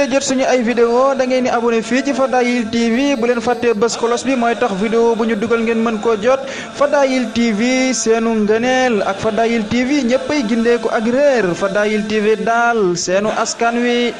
bëggee jot suñu ay vidéo da ngeen di abonné fii ci Fadayil TV bu leen fàttee bës cloche bi mooy tax vidéo bu ñu dugal ngeen mën koo jot Fadayil TV seenu ngëneel ak Fadayil TV ñëppay gindeeku ak réer Fadayil TV daal seenu askan wi.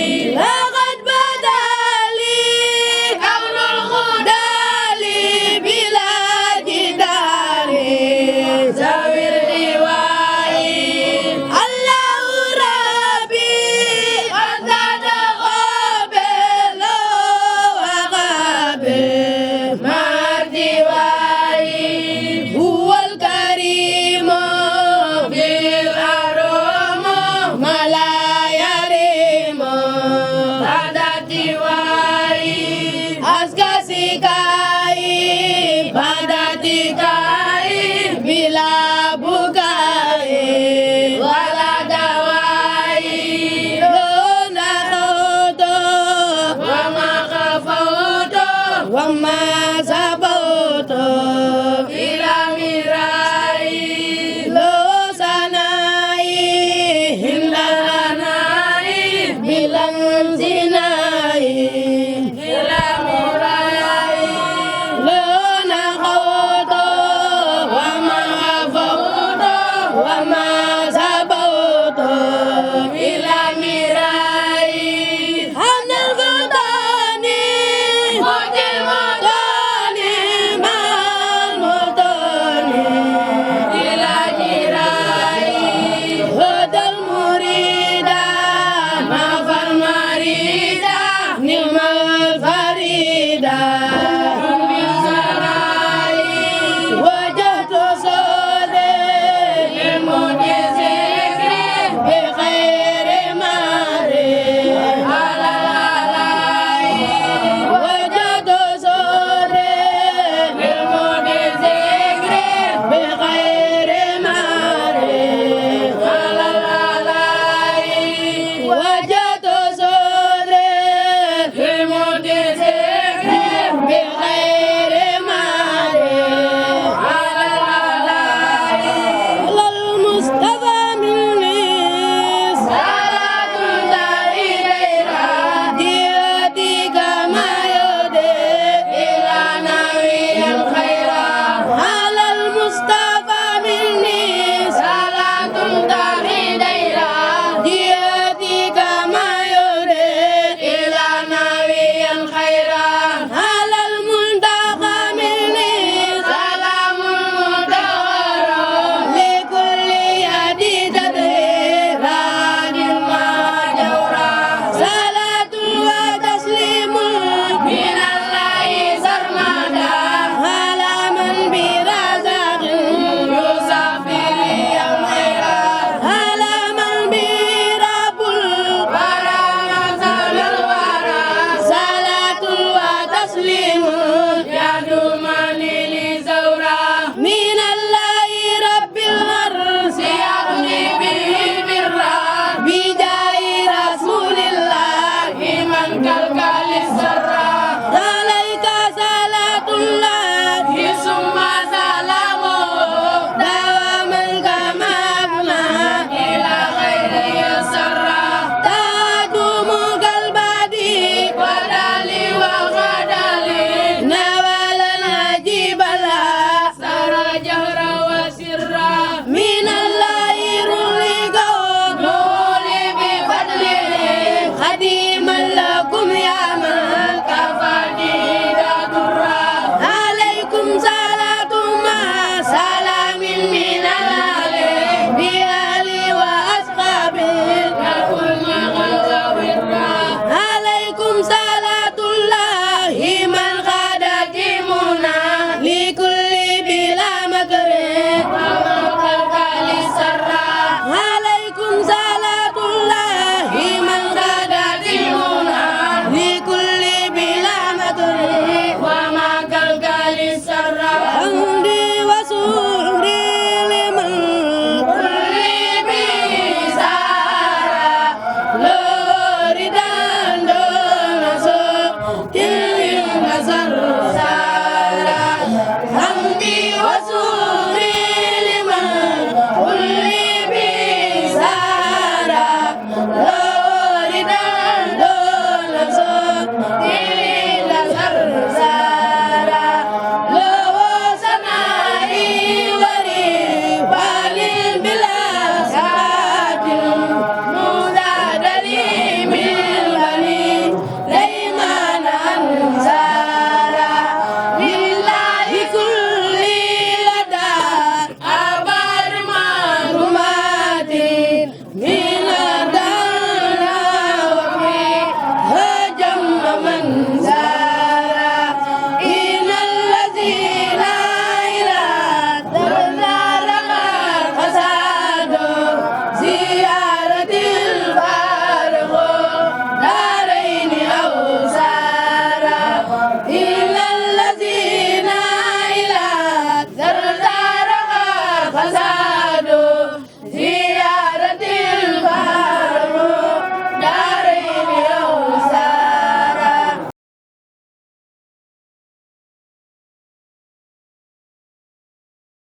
لقد بدا لي كون وما سبوت إلى مراي لو سناي هنداناي بلنزناي إلى مراي لو نخوت وما فوت وما سبوت إلى مراي أنا الغداني موت الموت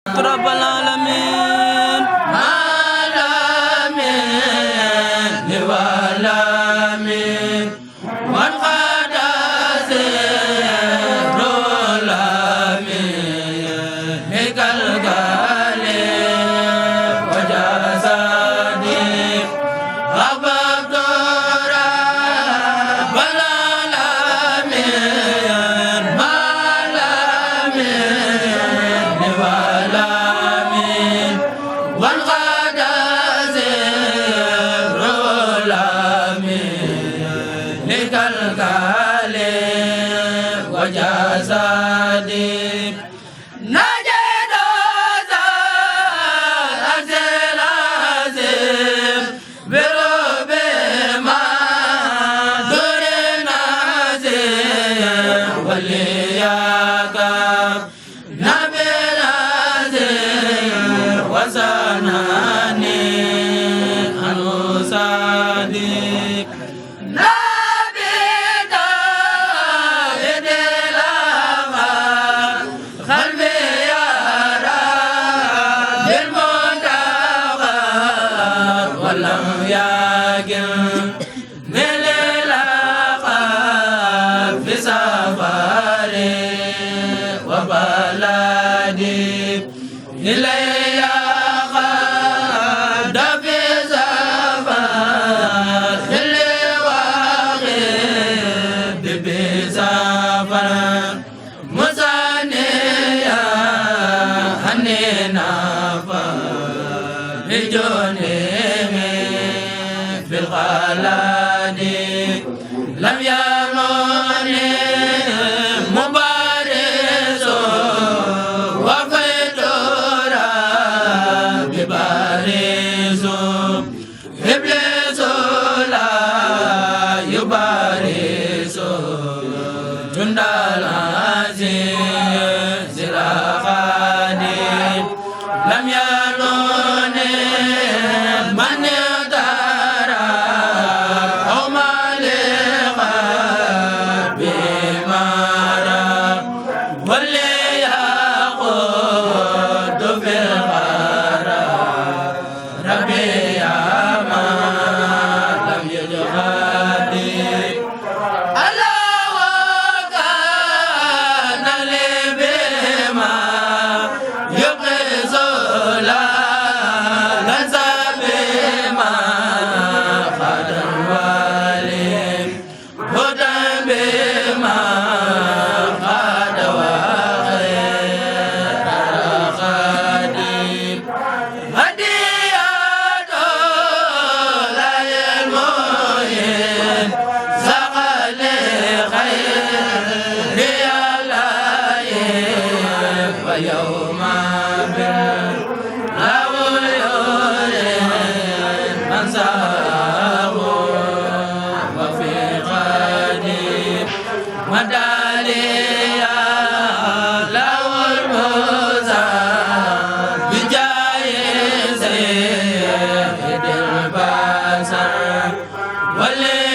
رب العالمين العالمين والعالمين والقد سر العالمين لك الغالب وجسدي أحببت رب العالمين العالمين والعالمين والقد سر العالمين لك الغالب وجسدي نجد أزل عزيم برب ما دور نازم ولياك نبي نازم وسناني أنو صادق نبي داود لما قلبي يرى بالمنتقى ولم يقم من العقاب في سفري وبلدي إلي قد في سفر اللي واخد بسفر مسانيا هنينا لجوني في الخلاد لم يروني مبارز وفيدورا ببارز إبليس لا يبارز جند العزيز الأخادي لم يروني من يدارى أو مالقا بمارا واللي يقود في الغارة ربي يا ما لم يجهدي الله وكان لي بما يقظ لا لنسى بما قد الوالي هدى بما قد وخير الخديم هدية لا المؤمن سقل خير يا لايم ويوم لا يريد من ساه وفي قديم مداليا له الموزى بجاي سيد البشر واللي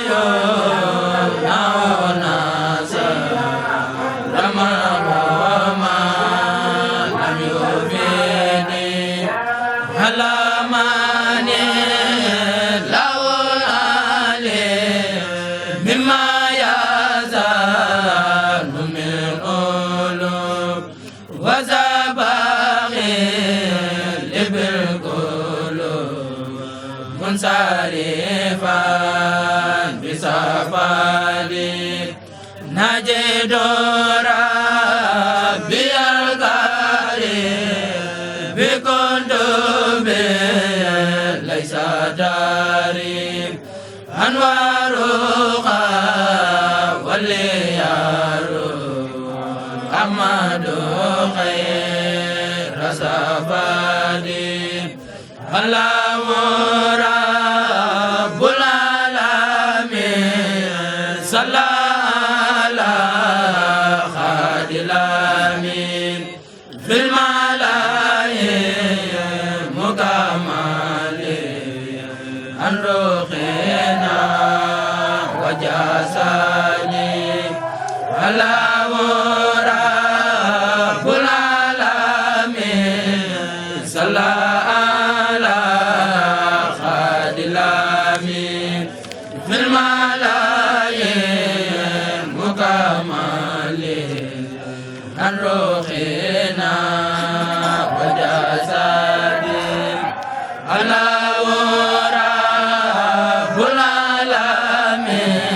يوم ناصر رمضان لم يفيدني هلا ماني لو العلي مما يزال من قلوب وزباغي بالقلوب منصرفا بسفالي نجد ربي الغريب بكنت ليس داري أنوارها والليار أحمد خير سفادي الله رب العالمين صلى على خاد الأمين في الملايين مكملين عن روحنا وجسدي الله رب العالمين مالي عن روحنا وجسدي على رب العالمين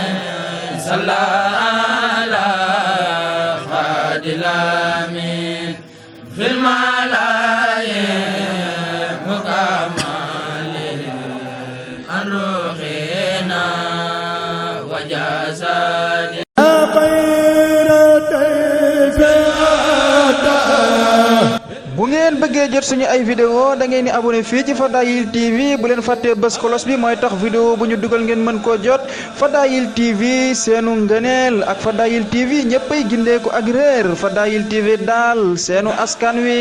صلى على خير الأمين في الملايين مكمل عن روحنا وجسدي bu ngeen bëggee jot suñu ay vidéo da ngeen di abonné fii ci Fadayil TV bu leen fàttee bës cloche bi mooy tax vidéo bu ñu dugal ngeen mën koo jot Fadayil TV seenu ngëneel ak Fadayil TV ñëppay gindeeku ak réer Fadayil TV daal seenu askan wi